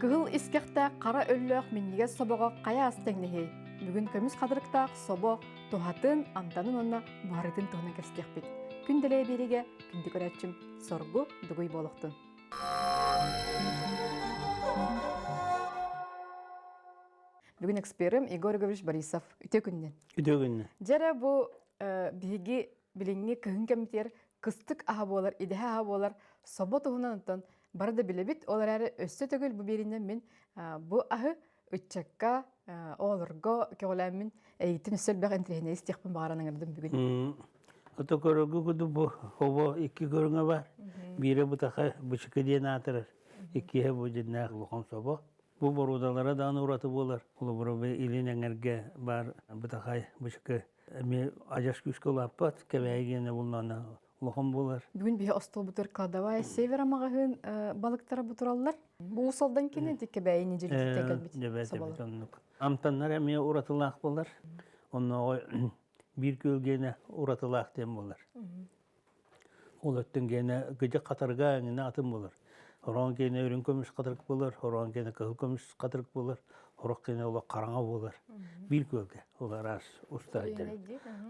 Кыһыл искэхтээх хара өллөөх минньигэс собоҕо хайа ас тэҥнэһиэй? Бүгүн көмүс хатырыктаах собо туһатын, амтанын уонна буһарыытын туһунан кэпсэтиэхпит. Күн дэлэйэ биэриигэ күндү көрөөччүм Соргу Дугуй буолуохтун. Бүгүн эксперим Егор Егорович Борисов. Үтүө күннэн. Үтүө күннэн. Дьэрэ бу биһиги билиҥҥи кыһын кэмитигэр кыстык аһа буолар, идэһэ аһа буолар собо туһунан онтон бары да билэбит. Ол эрээри өссө төгүл бу биэринэн мин бу аһы ыччакка, оҕолорго көҕүлээммин эйигиттэн өссө элбэх интэриэһинэй истиэхпин баҕаран ыҥырдым бүгүн. Ото көрөргө курдук бу хобо икки көрүҥэ бар. Биирэ бутаха бычыкы диэн аатырар. Иккиһэ бу дьиннээх улахан собо. Бу боруодалара даҕаны ураты буолар. Холобура, илин эҥэргэ баар бытахай бычыкы эмиэ адьас күүскэ улааппат, кэбээйи гиэнэ буллаҕына улахан буолар. Бүгүн биһи остуолбутугар кладовая севера маҕаһыын балыктара бутураллар. Бу Уус Алдан кини ити кэбээйи ньидьилититтэн кэлбит соболор. Оннук. Амтаннар эмиэ уратылаах буолар. Оннооҕо биир күөл гиэнэ уратылаах диэн буолар. Ол өттүн гиэнэ гыдьык хатарга эҥинэ атын буолар. Хороон гиэнэ үрүҥ көмүс хатырык буолар, хороон гиэнэ кыһыл көмүс хатырык буолар, сорох гиэнэ олох хараҥа буолар. Биир күөлгэ ол араас устар.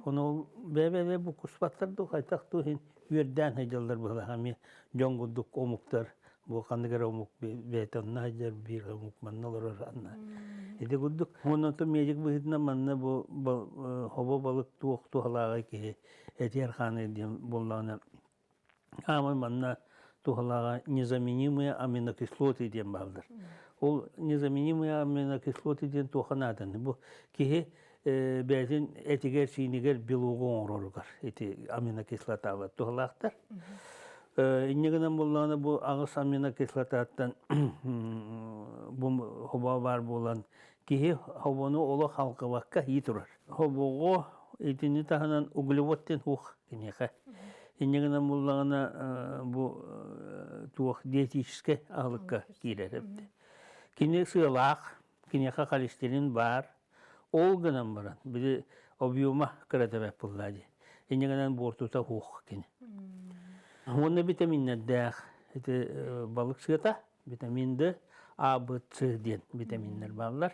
Ону ол бэйэ-бэйэ бу куспаттар дуу, хайдах дуу иһин үөрдээн сылдьаллар быһыылаах эмиэ дьон курдук омуктар бу ханнык эрэ омук бэйэтэ онно сылдьар, биир омук манна олорор анна. Ити курдук. Уонна онтон медик быһыытынан манна бу хобо балык туох туһалааҕый киһи этиэр хааны диэн буоллаҕына аамай манна туһалааҕа незаменимые аминокислоты диэн бааллар. Ол незаменимые аминокислоты диэн туохха нааданы? Бу киһи бэйэтин этигэр-сиинигэр белогу оҥороругар ити аминокислоталар туһалаахтар. Инньэ гынан буоллаҕына бу аҕыс аминокислотаттан бу хобо баар буолан киһи хобону олох халҕыбакка ии турар. Хобоҕо итини таһынан углевод диэн суох киниэхэ. Инньэ гынан буллаҕына бу туох диетическэй аһылыкка киирэр эбит. Кини сыалаах, киниэхэ холестерин баар. Ол гынан баран били объема кырата бэрт буоллаа дии. Инньэ гынан буортута суох кини. Уонна витаминнэрдээх ити балык сыата Витамин Д, А, Б, С диэн витаминнэр бааллар.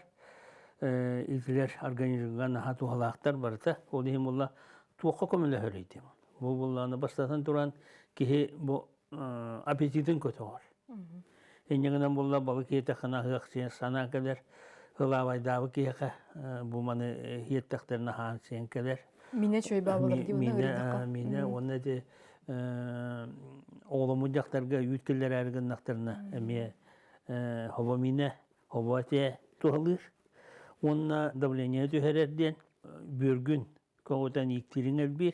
Итилэр организмҥа наһаа туһалаахтар барыта. Ол иһин буолла туохха көмөлөһөрүй диэн. Бу буоллаҕына бастатан туран киһи бу аппетитын көтөҕөр. Инньэ гынан буолла балык иэтэххинэ аһыах сиэн санаа кэлэр. Ылаабайдаабыт киһиэхэ бу маны иэттэхтэринэ аһаан сиэн кэлэр. Минэ чөй баалар дии Минэ, минэ уонна ити оҕоломмут дьахтарга үүт киллэрээри гыннахтарына эмиэ хобо миинэ, хобо этэ туһалыыр. Уонна давление түһэрэр диэн бүөргүн көҕүтэн ииктиириҥ элбиир.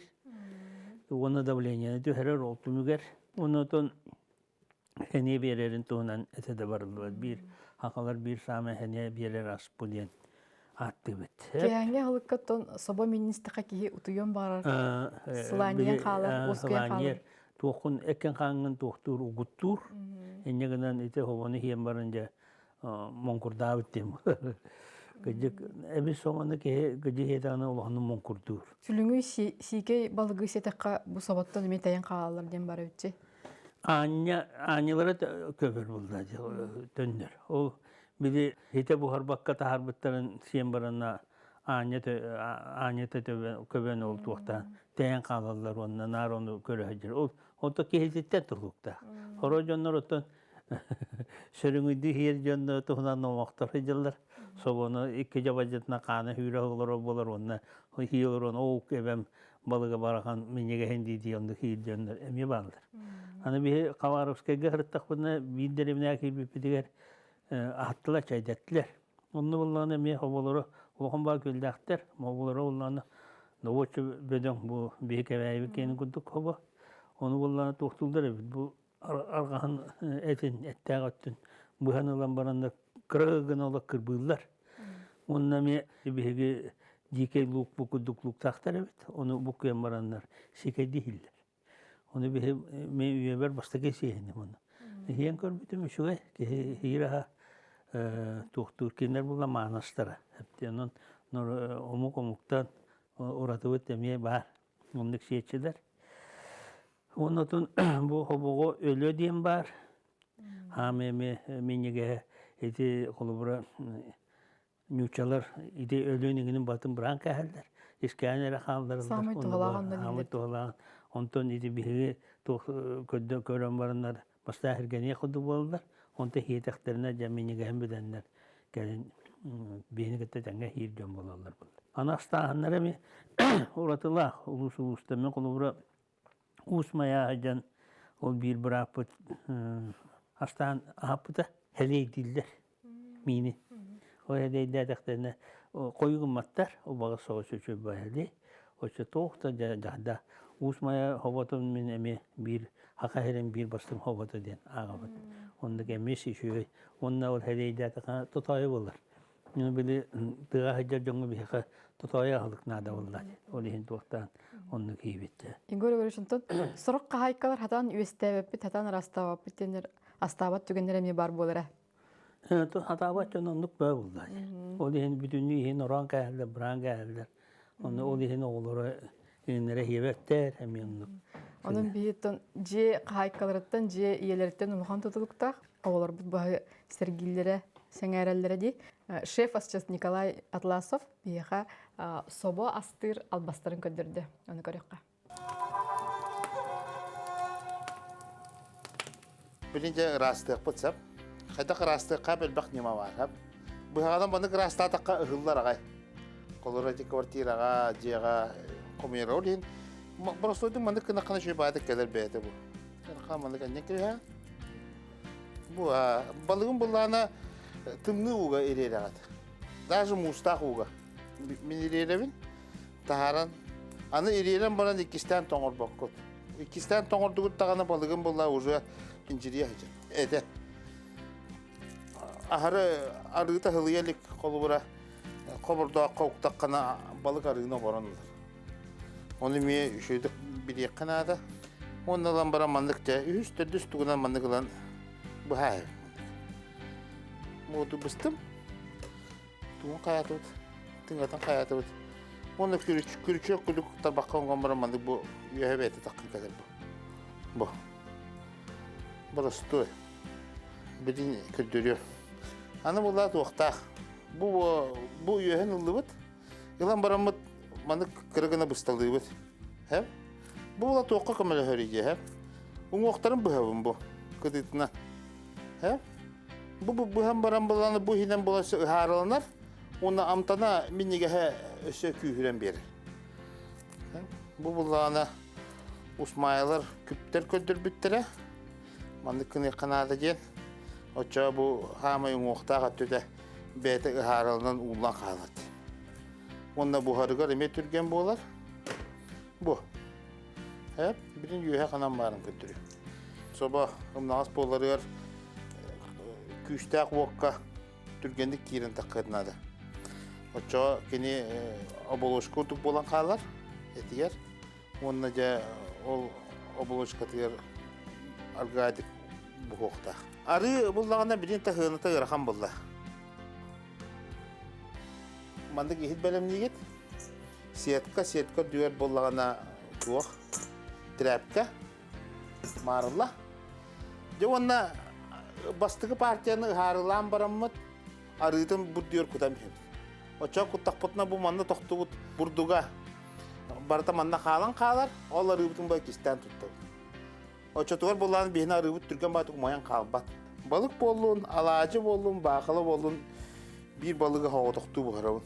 Уонна давлениены түһэрэр ол түмүгэр. Оннотон сэниэ биэрэрин туһунан этэ да барыллыбат. Биир хахалар биир саамай сэниэ биэрэр ас бу диэн ааттыыбыт. Киэһээҥҥи аһылыкка оттон собо миннистэхэ киһи утуйуон баҕарар, сылаанньыйан хаалар, уоскуйан хаалар. Туоххун эккин хааҥҥын туохтуур угуттуур. Инньэ гынан ити хобону иһиэн баран дьэ моҥкурдаабыт диэн Кыдьык эбис соҕону киһи кыдьык иһиэтэҕинэ улаханнык моҥкурдуур. Сүлүҥүй сиикэй балыгы сиэтэххэ бу соботтон эмиэ тэйэн хаалаллар диэн бара үтчи. Аанньа аанньалара көбөр булла төннөр. Ол били хитэ буһарбакка таһаарбыттарын сиэн баранна аанньа аанньата көбөн ол туохтаан тэйэн хаалаллар уонна наар ону көрө сылдьар. Ол онто киһититтэн тулуктаах. Хоро дьоннор оттон Сөрүҥүйдүү иһэр дьон туһунан номохтор сылдьаллар. Собону икки дьабадьытына хаана сүүрэ олорор буолар уонна иһии олорон ол эбэм балыга барахан минньигэһин дии-дии оннук иһиир дьоннор эмиэ бааллар. Аны биһи Хабаровскайга сырыттахпытына биир дэриэбинэҕэ киирбиппитигэр аһаттылар, чэйдэттилэр. Онно буоллаҕына эмиэ хоболоро улахан баа күөллээхтэр, хоболоро буоллаҕына добуочча бөдөҥ бу биһи кэбээйибит киэнин курдук хобо. Ону буоллаҕына туохтууллар эбит бу арҕаһын этин эттээх өттүн быһан ылан бараннар кыра гына олох кырбыыллар. Уонна эмиэ биһиги дьиикэй луук бу курдук лууктаахтар эбит. Ону буккуйан бараннар сиикэйдии иһиллэр. Ону биһи мен үйэбэр бастакы сиэһиним ону. Иһийэн көрбүтүм үчүгэй. Киһи иһиир аһа. Туохтуур кинилэр була маанастара. Онон омук омуктан уратыбыт эмиэ баар. Оннук сиэччилэр. Оннотун бу хобоҕо өлө диэн баар. Хаам эми минньигэһэ ити холобура ньууччалар ити өлүөн иҥинин батын быраан кээһэллэр. Искээн эрэ хааллараллар. Саамай туһалаах онно Саамай туһалаах. Онтон ити биһиги туох көрөн бараннар бастаан хэргэниэх курдук буолаллар. Онтон иһиэтэхтэринэ дьэ минньигэһин билэннэр кэлин биһини кытта тэҥҥэ иһиир дьон буолаллар. Аны астааһыннара эмиэ уратылаах улуус улуустан мин холобура Уус Майа дьон ол биир бырааппыт астаан аһаппыта хэлиэйдииллэр миини. Ол хэлиэйдээтэхтэринэ хойу гымматтар, убаҕас соҕус үчүгэй хэлиэй. Оччо туох да дьаһда Уус Майа хоботун мин эмиэ биир Хаха сирин биир бастыҥ хобото диэн ааҕабыт. Оннук эмиэ үчүгэй. Уонна ол хэлиэйдээтэххинэ тотоойу буолар. Били тыаҕа сылдьар дьоҥҥо биһиэхэ тотоойу аһылык наада буолла. Ол иһин туохтаан оннук киирбиттэ. Егор Егорович, онтон сорох хаһаайкалар хатан үөстээбэппит, хатан араастаабаппыт диэннэр астаабат түгэннэр эмиэ баар буолара. Хатаабат дьон оннук баа буолла. Ол иһин бүтүннүү иһин ороон кээһэллэр, быраан кээһэллэр. Онно ол иһин оҕолоро иһиннэрэ иһиэбэттэр эмиэ оннук. Онон биһиттэн дьиэ хаһаайкаларыттан, дьиэ ийэлэриттэн улахан тутулуктаах. Оҕолорбут баһы сэргииллэрэ, сэҥээрэллэрэ дии. Шеф асчыт Николай Атласов биһиэхэ собо астыыр албастарын көрдөрдө. Ону көрүөххэ. Билин дьэ ыраастыахпыт сөп. Хайдах ыраастыахха элбэх ньыма баар. Быһаҕынан маннык ыраастаатахха ыһыллар аҕай. Холобура ити квартираҕа, дьиэҕэ хомуйар ол иһин боростуойдук маннык гынаххына үчүгэй баайдык кэлэр бэйэтэ бу. Маннык анньан кэбиһэ. Бу балыгын буллаана тымныы ууга ириэрэҕит. Даже муустаах ууга. Мин ириэрэбин. Таһааран аны ириэрэн баран иккистээн тоҥорбоккут. Иккистээн тоҥордугут даҕаны балыгын булла уже кинчириэ сылдьар. Этэ. Аһары арыыта һылыйа илик холобура хобордооххо уктаххына балык арыыны оборон ылар. Ону эмиэ үчүгэйдик билиэххэ наада. Уонна ылан баран маннык дьэ үһүс төрдүс тугунан маннык ылан быһаа. Муоту быстым. Тугун хайаатыбыт? Тыҥатын хайаатыбыт? Уонна күрүчүөк күлүк тарбахха оҥон баран маннык бу үөһэ бэйэтэ таххан кэлэр бу. Бу. Боростуой. Билин көрдөрүө. Аны булаа туохтаах. Бу бу үөһэн ыллыбыт. Ылан бараммыт маннык кыра гына бысталыыбыт. Һэ? Бу була туохха көмөлөһөр идиэ, һэ? Уҥуохтарын быһабын бу кытыытына. Һэ? Бу бу быһан баран буланы бу иһинэн була ыһаарыланар уонна амтана минньигэһэ өссө күүһүрэн биэрэр. Бу буллаҕына усмаайалар күптэр көрдөрбүттэрэ. Маннык гыныахха наада диэн. Оччоҕо бу хаамай уҥуохтаах өттүтэ бэйэтэ ыһаарыланан ууллан хаалар. Уонна буһарыгар эмиэ түргэн буолар. Бу. Эп, бүтүн үөһэ ханан баарын көрдөрүө. Собо ымнаҕас буоларыгар күүстээх уокка түргэнник киирэн таххыан наада. Оччоҕо кини оболочка курдук буолан хаалар этигэр. Уонна дьэ ол оболочкатыгар аргаадик буһуохтаах. Арыы буллаҕына билин таһыаната ыарахан булла. Маннык иһит бэлэмниигит. Сетка, сетка үрдүгэр буоллаҕына туох тряпка маарылла. Дьэ уонна бастакы партияны ыһаарылаан бараммыт арыытын бурдугар кутан иһэбит. Оччоҕо куттахпытына бу манна тохтубут бурдуга барыта манна хаалан хаалар, ол арыыбытын бу кистээн туттабыт. Оччотугар булаан биһини арыыбыт түргэн баатык умайан хаалбат. Балык буоллун, алаадьы буоллун, баахыла буоллун биир балыгы хоҕотохтуу буһарабын.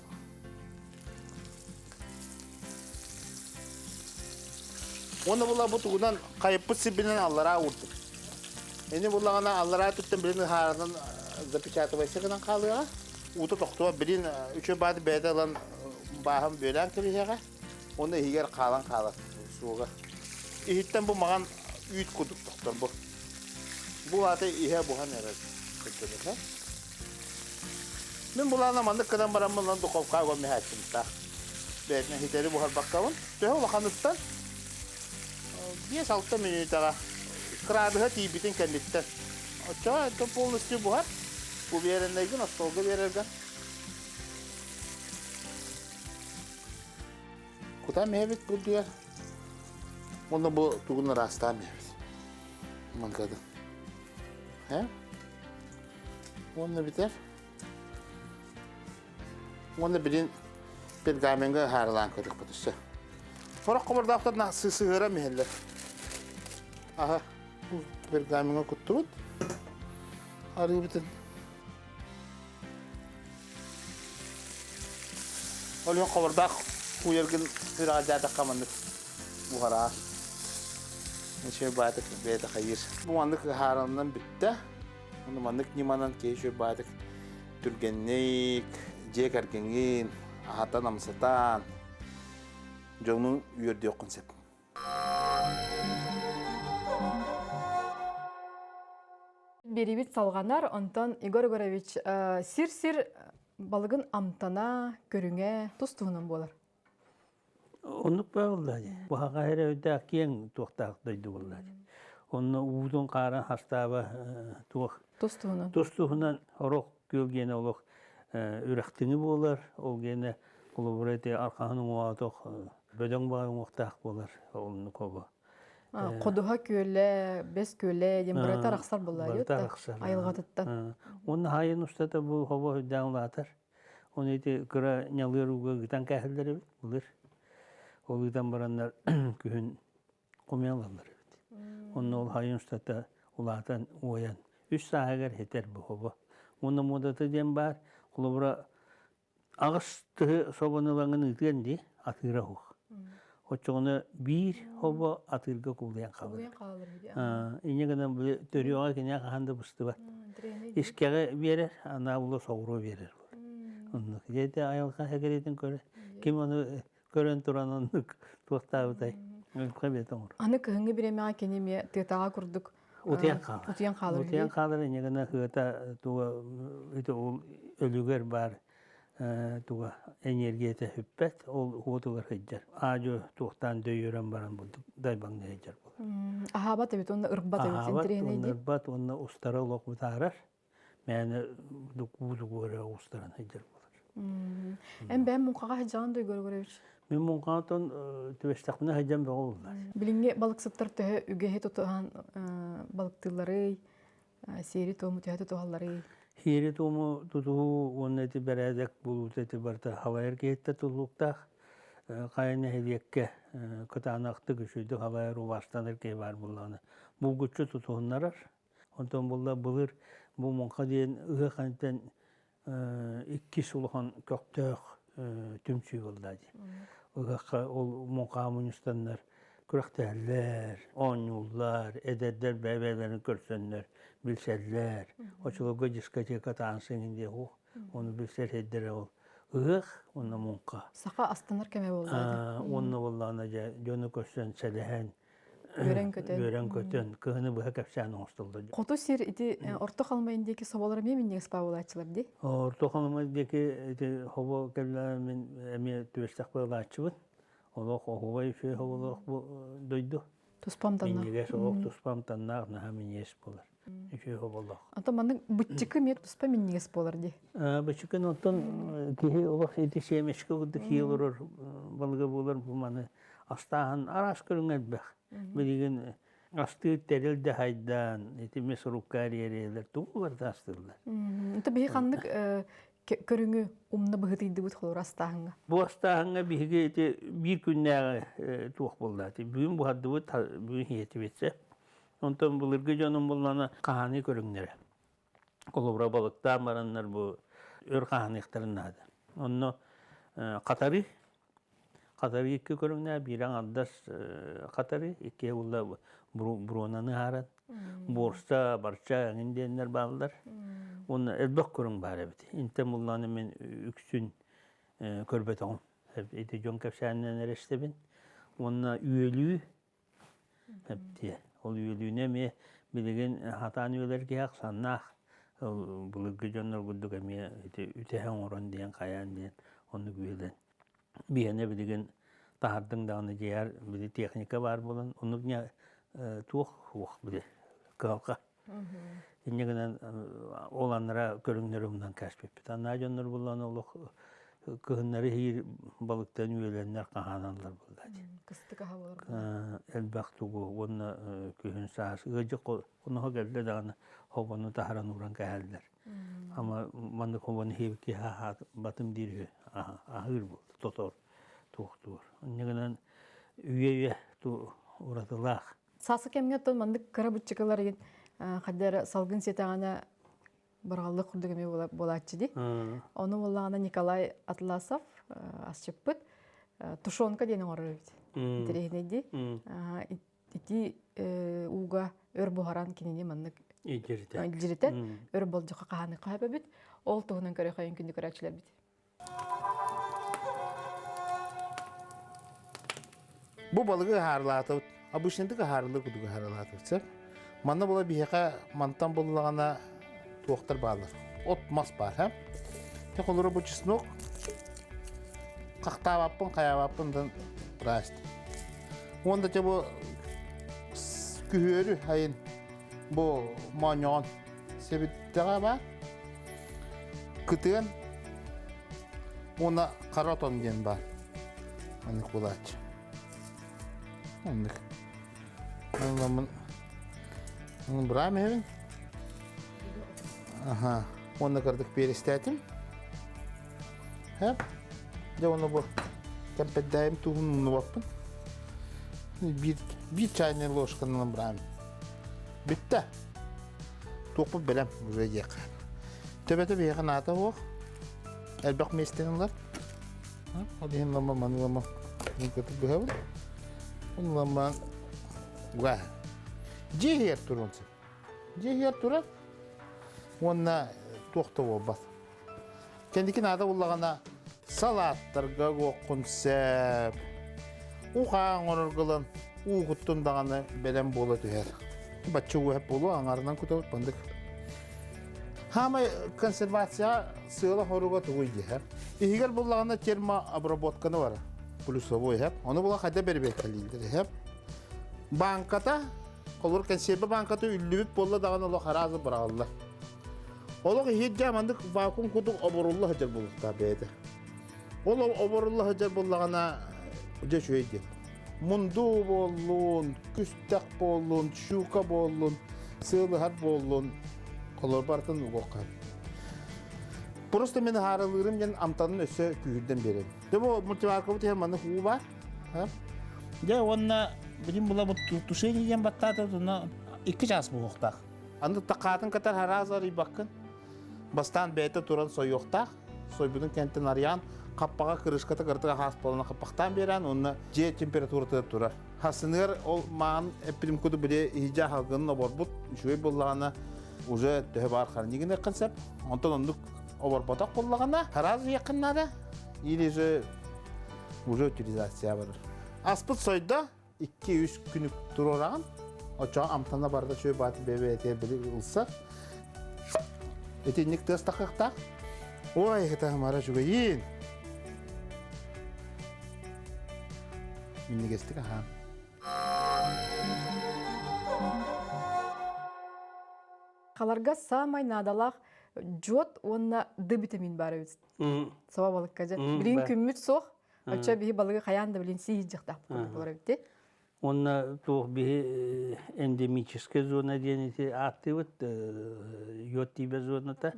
Уонна була бу тугунан хайыппыт сирбинэн аллараа уурдум. Ини буллаҕына аллараа түттэн билин ыһаарынан запечатывайся гынан хаалыаҕа. Уута тохтуо билин үчүгэй бааты бэйэтэ ылан бааһын бүөлээн кэбиһиэҕэ. Уонна иһигэр хаалан хаалар суога. Иһиттэн бу маҕан үүт курдук тохтор бу. Бу аата иһэ буһан эрэр көрдөрөр. Мин булаана маннык гынан бараммын ылан духовкаҕа уган Бэйэтинэн ситэри буһарбаккабын. Төһө улаханыттан 5-6 мүнүүтэҕэ кыраадыһа тиийбитин кэнниттэн. Оччоҕо это полностью буһар. Уверенныйгын остуолга биэрэргэ. Кутан иһэбит бурдугар. Уонна бу тугун ыраастаан иһэбит. Манкады. Э? Уонна бүтэр. Уонна билин пергамеҥҥа ыһаарылаан көрүөхпүт өссө. Сорох хомурдаахтар сыһыаран иһэллэр. Аха, пергамеҥҥа куттубут. Арыыбытын. Ол иһин хомурдаах куйаргын үрэҕэ дьаатахха маннык буһараар. Ничего баатык бэйэтэ хайыыр. Бу маннык ыһаарыланан бүттэ. Ону маннык ньыманан киһи үчүгэй баатык түргэнник дьиэ кэргэҥҥин аһатан-амсатан дьону үөрдүөххүн сөп. Биэриибит салҕанар, онтон Егор Егорович сир-сир балыгын амтана, көрүҥэ тус-туһунан буолар. Оннук буолла дии. Баһаҕа эрэ өйдөөх киэҥ туохтаах дойду буолла дии. Онно уутун хаарын хастааба туох Тус-туһунан. Тус-туһунан орох күөл гиэнэ олох үрэхтиҥи буолар. Ол гиэнэ холобура ити архаһын уҥуоҕа бөдөҥ баҕайы уҥуохтаах буолар. Оннук обо. Ходуһа күөлэ, бэс күөлэ диэн барыта арахсар буолла Барыта арахсар. Айылҕатыттан. Уонна хайын устата бу хобо өйдөөн улаатар. Оны ити кыра ньалыар ууга ыытан кээһэллэр эбит былыр. Ол ыытан бараннар күһүн хомуйан ылаллар эбит. Онно ол хайын устата улаатан уойан үс сааһыгар хитэр бу хобо. Уонна муодата диэн баар, холобура аҕыс тыһы собону ылаҥын ыытыан дии, атыыра суох. Оччоҕуна биир хобо атыырга куулуйан хаалар. Инньэ гынан били төрүөҕэ киниэхэ хаһан да быстыбат. Искэҕи биэрэр, анаабыла соҕуруо биэрэр. Оннук. Дьэ айылҕа сэкирэтин көрө. Ким ону көрөн туран оннук туохтаабытай? Өлхө бэт оҥор. Аны кыһыҥҥы бириэмэҕэ кини эмиэ тыатааҕа курдук утуйан хаалар. Утуйан хаалар. Утуйан хаалар инньэ гына хыата туга ити ол өлүгэр баар туга энергията сүппэт, ол уотугар сылдьар. Аа-дьуо туохтаан дөйүөрэн баран бурдук дайбаҥныы сылдьар буолар. Аһаабат эбит уонна ырбат эбит Аһаабат уонна ырбат уонна устара олох бытаарар. Мээнэ уу эрэ устаран сылдьар буолар. Эн бэйэм муҥхаҕа сылдьаҕын да Егор Егорович? Мин муҥхаҕа түбэстэхпинэ сылдьан бөҕө буоллар. Билиҥҥи балыксыттар төһө үгэһи тутуһан балыктыылларый, сиэри-туому төһө тутуһалларый? Сиэри-туому тутуһуу уонна ити бэрээдэк буолуута ити барыта халайар киһиттэн тутулуктаах. Хайа нэһилиэккэ кытаанахтык үчүгэйдик халайар убаастанар киһи баар буоллаҕына булгуччу тутуһуннарар. Онтон буолла былыр бу муҥха диэн ыһыах кэнниттэн иккис улахан көхтөөх түмсүү буолла дии. Ыһыахха ол муҥхаҕа мунньустаннар күрэхтэһэллэр, оонньууллар, эдэрдэр бэйэ-бэйэлэрин көрсөннөр билсэллэр. Оччолорго дискотека таансы иҥин диэх ону билсэр сирдэрэ ол ыһыах уонна муҥха. Саха астанар кэмэ буолла. Уонна буоллаҕына дьэ дьону көрсөн сэлэһэн Үөрэн-көтөн. Үөрэн-көтөн, кыһыны быһа кэпсээн оҥостоллор. Хоту сир ити Орто Халымайын диэки соболор эмиэ минньигэс буолааччылар дии? Орто Халымай диэки ити хобо кэллэҕэ мин эмиэ түбэстэхпэ ылааччыбын. Олох оһуобай үчүгэй хоболоох бу дойду. Туспа амтаннаах. Минньигэс олох туспа амтаннаах, наһаа минньигэс буолар. Үчүгэй хоболоох. Антон маннык быччыкы эмиэ туспа минньигэс буолар дии. Быччыкын оттон киһи олох ити семечка курдук сии олорор балыга буолар бу маны астааһын араас көрүҥэ элбэх. Билигин астыыр тэрил да хайдаан, ити мясорубка эриэрээлэр тугу барыта астыыллар. Это биһи ханнык көрүҥү умна быһытыйдыбыт холор астааһыҥҥа? Бу астааһыҥҥа биһиги ити биир күннээҕи туох буолла ити бүгүн буһардыбыт, бүгүн иһиэтибит Онтон былыргы дьонум буллана хаһааныы көрүҥнэрэ. Холобура балыктаан бараннар бу өр хаһааныахтарын наада. Онно хатарыы Хатарыы икки көрүҥнээх, биирэ аҥардас хатарыы, иккиһэ буолла буруонаны ыһааран, буорса, барча эҥин диэннэр бааллар. Уонна элбэх көрүҥ баар эбит. Интэн буллаҕына мин үксүн көрбөтөҕүм. Ити дьон кэпсээнинэн эрэ истэбин. Уонна үөлүү Эптиэ. Ол үөлүүнү эмиэ билигин хатаан үөлэр киһи ахсааннаах. Былыргы дьоннор курдук эмиэ ити үтэһэ оҥорон диэн хайаан диэн оннук үөлэн. Биһиэнэ билигин таһардыҥ даҕаны дьиэҕэр били техника баар буолан оннук туох суох били кыһалҕа. Инньэ гынан ол аннара көрүҥнэри умнан кээспиппит. Аннаа дьоннор буллан олох кыһыннары иһиир балыктан үөлэннэр хаһааналлар буолла дии. Кыстык аһа буолар. Элбэх тугу уонна күһүн саас ыадьык хоноһо кэллэ даҕаны хобону таһаран ууран кэһэллэр. Ама маннык хобону иһиэбит киһи аһаабатым диир үһү. Аһыыр буолла тотор туохтуур. Инньэ гынан үйэ-үйэ уратылаах. Сааскы кэмҥэ оттон маннык кыра быччыкылар игин хайда эрэ салгын сиэтэҕинэ барҕаллык курдук эмиэ буолааччы дии. Ону буоллаҕына Николай Атласов асчыппыт тушенка диэн оҥорор эбит. Интэриэһинэй дии. Ити ууга өр буһаран кинини маннык илдьиритэн өр болдьоххо хаһааныхха сөп эбит. Ол туһунан көрө күндү көрөөччүлэрбит. Бу балыгы ыһаарылаатыбыт. Обычныйдык ыһаарылыыр курдук ыһаарылаатыбыт сөп. Манна була биһиэхэ мантан буллаҕына туохтар бааллар. От мас баар, һэ? Те холоро бу чеснок хахтаабаппын, хайаабаппын дан прасть. Уонда те бу күһүөрү айын бу моонньоҕон Сэбиттэҕэ баар кытыан уонна хара отон диэн баар. Маннык буолааччы. Маннык. Онномун быраам иһэбин. Аха. Уонна кырдык перестээтим. Хэп. Дьэ уонна бу кэмпэддээйим тууһун умнубаппын. Биир, биир чайный ложканан быраам. Бүттэ. Туохпут бэлэм уже диэххэ. Төбөтө биһиэхэ наата суох. Элбэх миэстэни ылар. Ол иһин лама маны лама көтүп быһабын. Оны лама уга. Дьиэ иһигэр туруон сөп. Дьиэ иһигэр турар уонна туох да буолбат. Кэнники наада буллаҕына салааттарга уоххун сөп. Ухаа оҥорорго ылан уу куттун даҕаны бэлэм буола түһэр. Бачча уу буолуо аҥарынан кутабыт бандык. Хаамай консервация сыала хоруга тугуй диэхэ. Иһигэр буллаҕына термообработканы барар. Плюсовой иһэп. Ону була хайда бэрбиэккэлииллэр иһэп. Банката, холур консерва банката үллүбүт буолла даҕаны олох араазы быраҕыллар. Олох иһирдьэ маннык вакуум курдук оборулла сылдьар буолуохтаах бэйэтэ. Ол оборулла сылдьар буоллаҕына дьэ үчүгэй диэн. Мунду буоллун, күстэх буоллун, щука буоллун, сыалыһар буоллун, холор барытын угуохха. Просто мин ыһаарылыырым диэн амтанын өссө күүһүрдэн биэрэбин. Дьэ бу мультиваркабыт иһэр маннык уу баар. Дьэ уонна билим була бу тушение диэн баттаата уонна 2 чаас буолуохтаах. Аны такаатын кытар араас арыйбаккын. Бастаан бэйэтэ туран сойуохтаах. Сойбутун кэнтэн арыйан, хаппаҕа крышката кыратык хаас буолан хаппахтаан биэрэн, уонна дьиэ температуратыгар турар. Хасыныгар ол маан эппитим курдук били иһдьэ халгынын оборбут, үчүгэй буоллаҕына уже төһө баар хранигин сөп. Онтон оннук оборботох буоллаҕына, сразу иэххин наада, или же уже утилизация барар. Аспыт сойдо, 2-3 күнүк туруораҕын. Оччоҕо амтана барыта үчүгэй бааты бэйэ-бэйэтигэр били ылсар. Итинник тыас тахыахтаах. Ой, это мара үчүгэйин. Минньигэстик аһаан. Халарга саамай наадалаах дьуот уонна Д витамин баар эбит. Саба балыкка дьэ. Билигин күммүт суох. Оччо биһи балыгы хайаан да билин сии дьахтаахпыт курдук болар эбит. Уонна туох биһи эндемическая зона диэн ити ааттыыбыт йод тиийбэт зоната.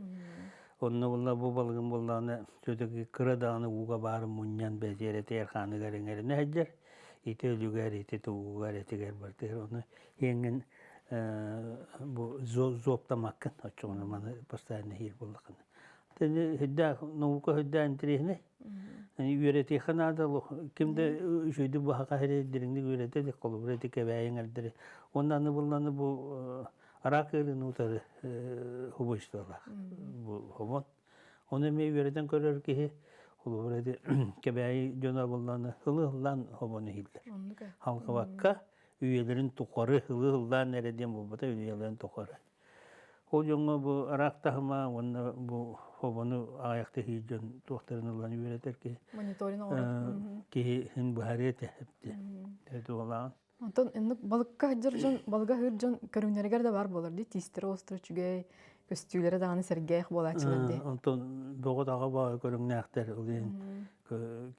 Онно буолла бу балыгын буоллаҕына все-таки кыра даҕаны ууга баарын мунньан бэтиэрэтигэр хааныгар иҥэринэ сылдьар. Ити өлүгэр, ити тугугар, этигэр барытыгар ону иэҥҥин бу зоптамаккын оччоҕуна маны постоянно иһиир буоллаххына. Үрдээх наука үрдээх интэриэһинэй. Үөрэтиэххэ наада ким да үчүгэйдик баһака иһири дириҥник үөрэтэ илик холобура ити кэбээйиҥ эрдэри. Уонна аны булланы бу араак ыарыыны утары убойстволаах бу хомон. Ону эмиэ үөрэтэн көрөр киһи холобура ити кэбээйи дьоно булланы ылы-ыллаан хомону иһиллэр. Халҕабакка үйэлэрин тухары ылы-ыллаан эрэ диэн буолбата үйэлэрин тухары. Ол дьоҥҥо бу араак таһыма уонна бу хобону аҕыйахта иһиир дьон туохтарын ылан үөрэтэр киһи Мониторинг оҥорор. киһи иһин быһаарыа этэ эбитэ. Туолаҕын. Онтон инник балыкка сылдьар дьон, балыга аһыыр дьон көрүҥнэригэр да баар буолар дии, тиистэрэ остро үчүгэй, көстүүлэрэ даҕаны сэргээх буолааччылар дии. Онтон бөҕө-таҕа баҕа көрүҥнээхтэр, ол иһин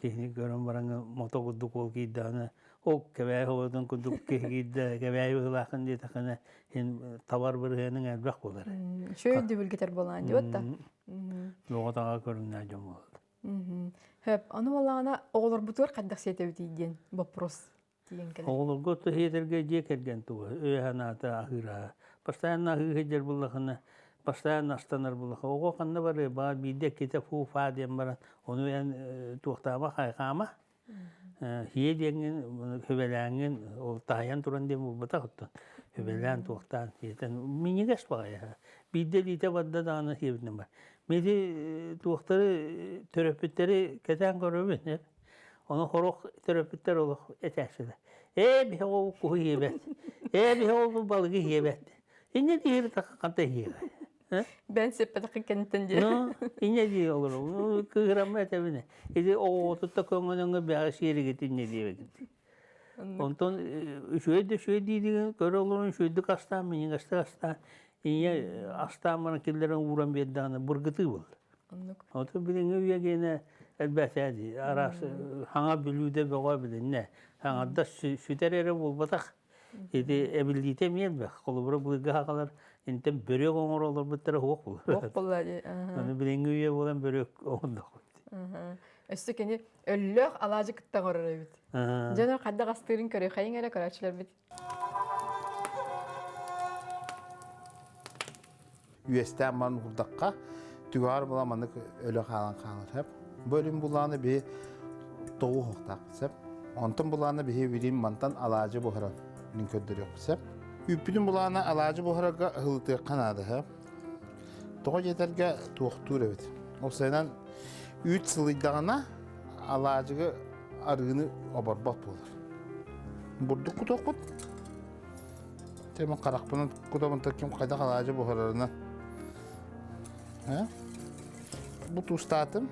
киһини көрөн баран мото курдук уол киирдэҕинэ, ол кэбээйи оҕотун курдук киһи киирдэ, кэбээйи быһыылааххын диэтэххинэ, иһин табар бырыһыаныҥ элбэх буолар. Үчүгэй өйдөбүлгэтэр буолаан дии да. Бөҕө-таҕа көрүҥнээх дьон буолар. Хөп, ону буоллаҕына оҕолорбутугар хайдах сиэтэбитий диэн вопрос тиийэн кэлэр. Оҕолорго иһиэтэргэ дьиэ кэргэн туга, өйө-санаата аһыыра. Постоянно аһыы сылдьар буоллахына, постоянно астанар буоллаха, оҕо ханна барыа, баар биирдэ иккитэ фу-фа диэн баран, ону эн туохтаама, хайҕаама. Ийэ диэҥҥин, сүбэлээҥҥин, ол таһыйан туран диэн буолбатах оттон. Сүбэлээн, туохтаан, сиэтэн, минньигэс баҕайы. Биирдэ илиитэ барда даҕаны сиэбитинэн бар. Мити туохтары төрөппүттэри кэтээн көрөбүн. Ону сорох төрөппүттэр олох этээччилэр. Ээ, биһи ол куһу иэбэт. Ээ, биһи ол балыгы иэбэт. Инньэ диир ханта иһиэҕэ. Бэн сеппэтэххин кэнниттэн диэ. Ну, инньэ дии олорор. Кыыһырамма этэбинэ. Ити оҕотутта көҥөнөҥө бэҕэ сиэригит инньэ диэбикит. Онтон үчүгэй да үчүгэй диидигин көрө олорон үчүгэйдик астаан, минньигэстик астаан, ийэ астаан баран киллэрэн ууран биэрдэҕинэ быргытыы буолла. Оннук. Оту билиҥҥи үйэ гиэнэ элбээтэ дии. Араас хаҥа бүлүүдэ бөҕө билиннэ. Хаҥардас сүтэр эрэ буолбатах. Ити эбиллиитэ эмиэ элбэх. Холобура былыргы сахалар интэн бөрүөк оҥоро олорбуттара суох буолар. Суох буолла дии. Аны билиҥҥи үйэ буолан бөрүөк оҥордохпут. Өссө кини өллөөх алаадьы кытта оҥорор эбит. Дьоно хайдах астыырын көрүөххэйиҥ эрэ көрөөччүлэрбит. Үөстээн баран уурдахха, түгэҕэр була маннык өлө хаалан хаалар сөп. Бу өлүм булааны биһи тоҕу уһуктаахпыт сөп. Онтон булааны биһи билим мантан алаадьы буһаран мин көрдөрүөхпүт сөп. Үүппүтүн булааны алаадьы буһарарга ыһылытыахха наада сөп. Тоҕо диэтэргэ туохтуур эбит. Ол сайынан үүт сылыйдаҕына алаадьыгы арыыны оборбот буолар. Бурдук кутуохпут. Тема харахпынан кутабын ким хайдах алаадьы буһарарына. Бу туустаатым.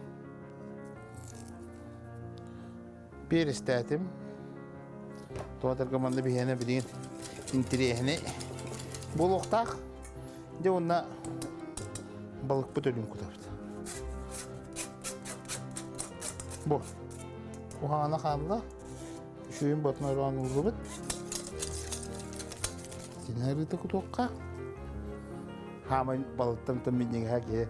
Перестээтим. Туотарга манна биһиэнэ билигин интириэһинэй буолуохтаах. Дьэ уонна балыкпыт өлүн кутабыт. Бу куһаҕана хаалла. Үчүгэйин ботун ороон уурдубут. Итини арыыта кутуохха. Хаамай балыктан тон минньигэһэ киһи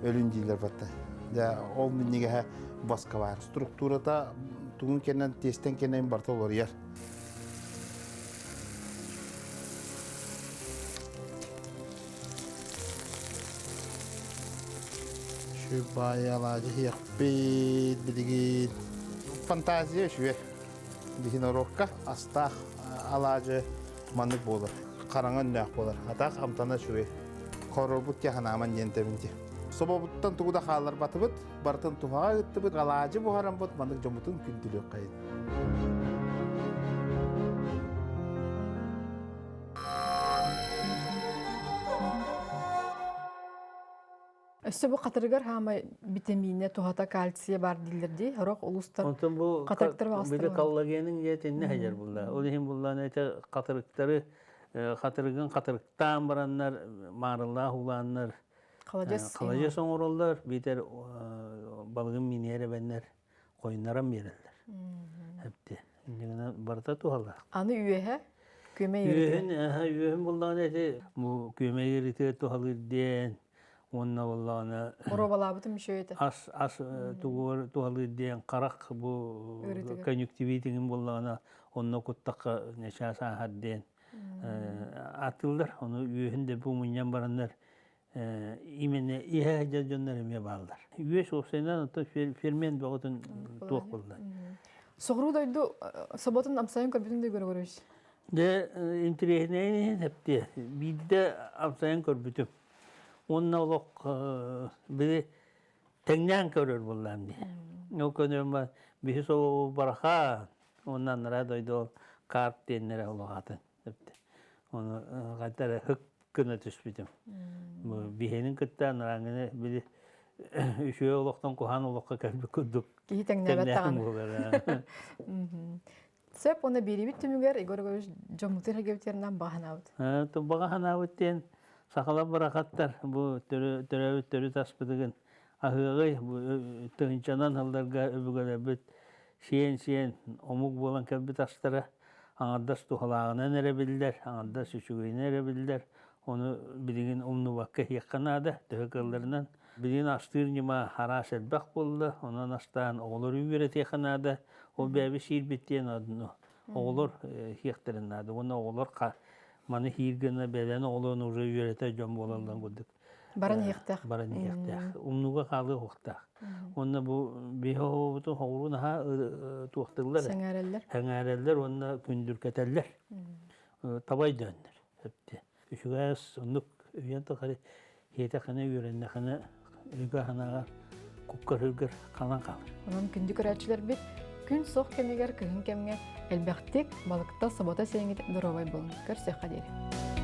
өлүн дииллэр батта. Дьэ ол минньигэһэ баска баар. Структурата тугун кэннэн тиэстэн кэннэн барыта уларыйар. Сүбай алаадьы иһиэхпит билигин. Фантазия үчүгэй. Биһин орокка астаах алаадьы маннык буолар. Хараҥа өннөөх буолар. Атах амтана үчүгэй. Хорорбут тиһанааман диэн тэбинти. Собобуттан тугу да хаалларбатыбыт, барытын туһаҕа ыыттыбыт, алаадьы буһараммыт маннык дьоммутун күндүлүөххэйин. Өссө бу хатырыгар хаамай витаминэ, туһата кальция бар дииллэр дии. Сорох улуустар Онтон бу хатырыктар били баҕастар коллагенын диэтиннэ сылдьар булла. Ол иһин буллаан эти хатырыктары хатырыгын хатырыктаан бараннар маарылаах улааннар халадьас халадьас оҥороллор биитэр балыгын миниэр эбэннэр хойуннаран биэрэллэр. Эпти. Иннигинэн барыта туһалаах. Аны үөһэ күөмэй Үөһүн, үөһүн буллаҕына ити бу күөмэй ыарыытыгар туһалыыр диэн уонна буоллаҕына Боруобалаабытым үчүгэй этэ. ас ас тугугар туһалыыр диэн харах бу конъюнктивитиҥин буоллаҕына онно куттахха нечаас ааһар диэн ааттыыллар. Ону үөһүн да бу мунньан бараннар именно иһэ сылдьар дьоннор эмиэ бааллар. Үөс уопсайынан оттон фермент бөҕөтүн туох буолла. Соҕуруу дойду соботун амсайын көрбүтүн да көрө-көрөбүс. Дьэ, интириэһинэйин эптиэ. Биирдэ амсайан көрбүтүм. Уонна олох били тэҥнээн көрөр буоллаам дии. Ол көнөм биһи собо бараха уонна анараа дойду ол карп диэннэрэ олох атын. Ону хайта эрэ һык гына түспүтүм. Биһиэнин кытта анарааҥҥыны били үчүгэй олохтон куһаҕан олоххо кэлбит курдук Киһи тэҥнээбэт даҕаны. Сөп, уонна биэрибит түмүгэр Егор Егорович дьоммутун эргибитеринэн баҕа санаабыт. Баҕа санаабыт диэн сахалар барахаттар бу төрөөбүт төрүт аспытыгын аһыаҕый бу тыһыынчанан сылларга өбүгэлэрбит сиэн-сиэн омук буолан кэлбит астара аҥардас туһалааҕынан эрэ биллэр, аҥардас үчүгэйинэн эрэ биллэр. Ону билигин умнубакка иһиэххэ наада, төһө кыалларынан. Билигин астыыр ньыма араас элбэх буолла, онон астаан оҕолору үөрэтиэххэ наада. Ол бэйэбит сиирбит диэн оҕолор иһиэхтэрин наада. Уонна оҕолор маны иһиир гына бэйэлэрин оҕолорун уже үөрэтэр дьон буолалларын курдук. Баран иһиэхтээх. Баран иһиэхтээх. Умнууга хаалыа суохтаах. Уонна бу биһи оҕобутун хоҕуруун аһаа туохтууллар. Сэҥээрэллэр. Сэҥээрэллэр уонна күндүркэтэллэр. Таба өйдөөннөр. Өптө. Үчүгэс оннук үйэн тухары иэтэххинэ үөрэннэххинэ өйгө санааҕар куккар үргэр ханан хаалар. Онон күндү көрөөччүлэрбит күн суох кэмигэр кыһын кэмҥэ элбэхтик балыкта собото сиэҥит доруобай буолун. Көрсүөххэ диэри.